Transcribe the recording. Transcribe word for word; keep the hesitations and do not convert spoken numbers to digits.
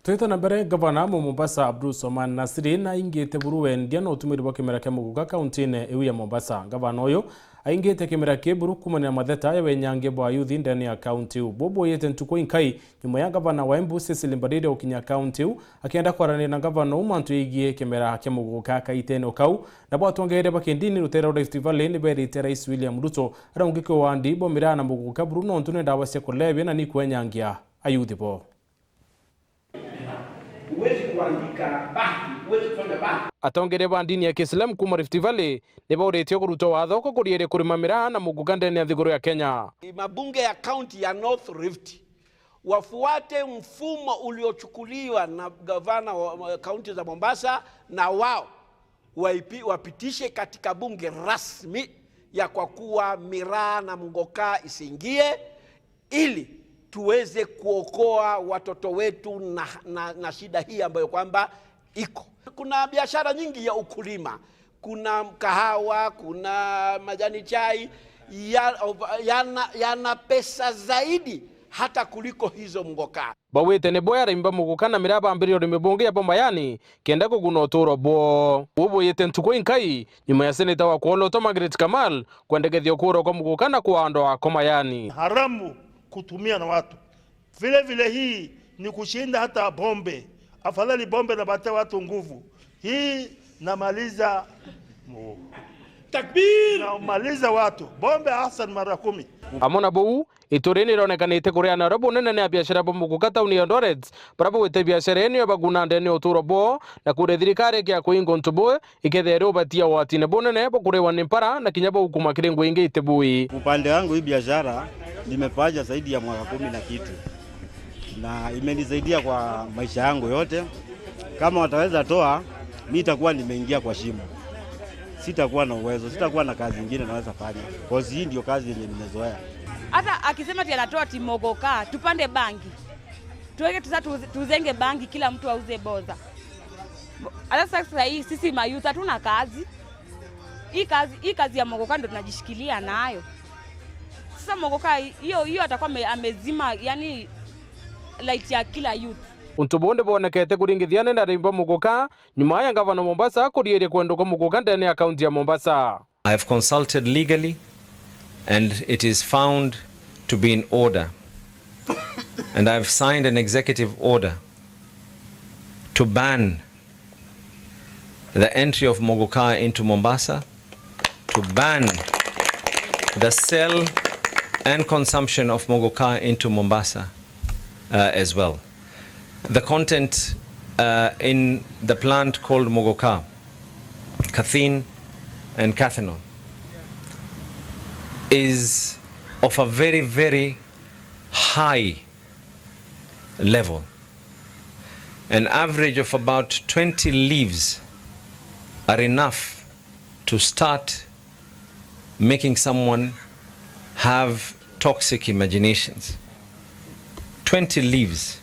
Twita na mbere, ngavana wa Mombasa Abdul Soman Nasri na aingite buru wendia na utumiri bwa kimera kia muguka kaunti-ini iu ya Mombasa. Ngavana uyu aingite kimera ki buru kuumania na matheta ya wenyangia bwa ayuthi ndene ya kaunti iu. Bubu buyite ntuku inkai nyuma ya ngavana wa Embu Cecily Mbarire gukinya kaunti iu akienda kwaranira na ngavana uu mantu yegii kimera kia muguka kaitene o kau. Nabo atongeria ba kindini rutere rwa Rift Valley ni berite Rais William Ruto araungikie wandi bwa miraa na muguka buru nontu ni ndawa cia kulevya na ni kwenyangia ayuthi bo. Huwezi kuandika bangi, huwezi kufanya bangi. Atongeria ba ndini ya Kiislamu kuuma Rift Valley ni bauritie kurutwa watho kwa kuriiria kurima miraa na muguka ndene ya nthiguru ya Kenya. Mabunge ya kaunti ya North Rift wafuate mfumo uliochukuliwa na gavana wa, wa kaunti za Mombasa, na wao waipi-, wapitishe katika bunge rasmi ya kwa kuwa miraa na muguka isiingie, ili tuweze kuokoa watoto wetu na, na, na shida hii ambayo kwamba iko. Kuna biashara nyingi ya ukulima, kuna kahawa, kuna majani chai, ya, yana, yana pesa zaidi hata kuliko hizo muguka. Bawite ni bo arimi ba muguka na miraa bambiririe urimi bungi ya bo mayani kenda kuguna uturo bwoo. Uu buyite ntuku inkai nyuma ya seneta wa Kwolotwa Margaret Kamal kwendekethia ukuurwa kwa muguka na kuandwa kwa mayani. Haramu kutumia na watu. Vile vile hii ni kushinda hata pombe. Afadhali pombe inapatia watu nguvu. Hii namaliza. Takbir! Namaliza watu. Pombe Hassan mara kumi. Amwe na buu, itu rii ni ironekanite kuriana uria bunene ni abiashara ba muguka tauni ya Eldoret, baria baugite biashara ii niyo ibaguna ndene ya uturo bwoo, na kuria thirikari ikia kuinga untu buu, ikethira iri ubatia ugwatine bunene bwa kuriwa ni mpara na kinya bwa gukuma kiri ngugi ingi iti bui. Upande wangu, hii biashara nimefanya zaidi ya mwaka kumi na kitu, na imenisaidia kwa maisha yangu yote. Kama wataweza toa, mi itakuwa nimeingia kwa shimo, sitakuwa na uwezo, sitakuwa na kazi ingine naweza fanya, cause hii ndio kazi yenye nimezoea. Hata akisema ati anatoa ti muguka, tupande bangi. Tuweke tu-, sasa tu-, tuzenge bangi, kila mtu auze boza. Alafu sasa hii sisi mayouth hatuna kazi. Hii kazi, hii kazi ya muguka ndo tunajishikilia nayo. Sasa muguka hiyo, hiyo atakuwa ame-, amezima, yani, light ya kila youth. Untu buu ni bwonekete kuringithiana na arimi ba muguka, nyuma ya ngavana Mombasa kuriiria kwendwa kwa muguka ndene ya kaunti ya Mombasa. I have consulted legally and it is found to be in order. And I have signed an executive order to ban the entry of muguka into Mombasa, to ban the sale and consumption of muguka into Mombasa, uh, as well. The content, uh, in the plant called muguka, caffeine and cathinol, is of a very, very high level. An average of about twenty leaves are enough to start making someone have toxic imaginations. Twenty leaves.